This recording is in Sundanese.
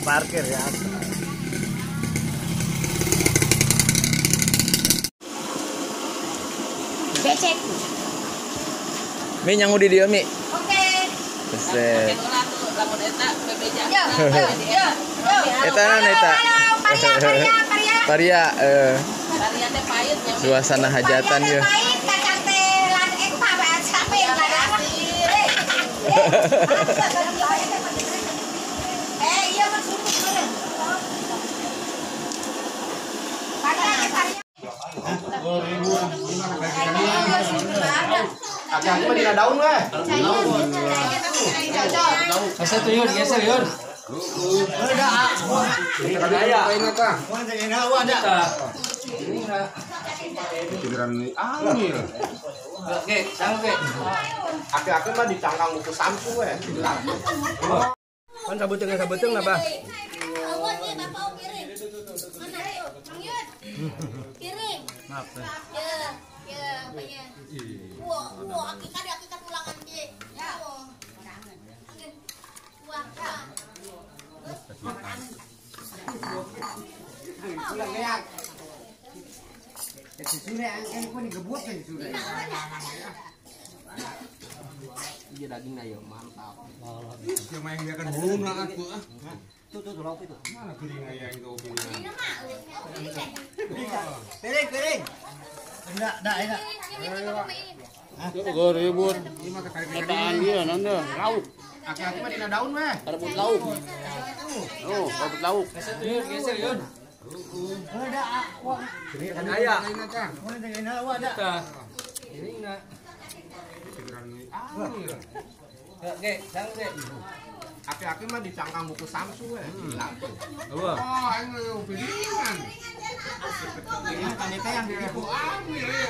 Parkir ya. Becek. Mi nyangu di dieu Mi. Oke. Beset. Yo, yo, yo. Eta naon eta? Paria, paria. Paria, Paria teh pahit nya. Suasana hajatan ya. Ye. Pahit kacang teh lan kumaha sampe iya bersyukur. Aki-aki mah dina daun weh. Geser tuh Yun, geser Yun. Oke, sanggup. Aki-aki mah dicangkang buku samsu weh. Kan sabuteung lah, Bah. Piring. Maaf. Ya, ya, apanya? Wah, wah, akikat ulangan ge. Ya. Wah, Iya daging ayo mantap. Cuma yang dia kan belum lah aku ah. Tuh tuh lauk itu. Mana piring ayam itu piring. Piring, piring. Enggak, enggak, enggak. Tuh ribut. Kataan dia nanti lauk. Aki-aki mah dina daun weh. Rebut lauk. Oh, rebut lauk. Geser tuh Yun, geser Yun. Aya. Piringna. Oke, sanggup. Aki-aki mah dicangkang buku samsu weh. Wah. Oh, aing piringan. Piringan teh yang ditipu ambil ya.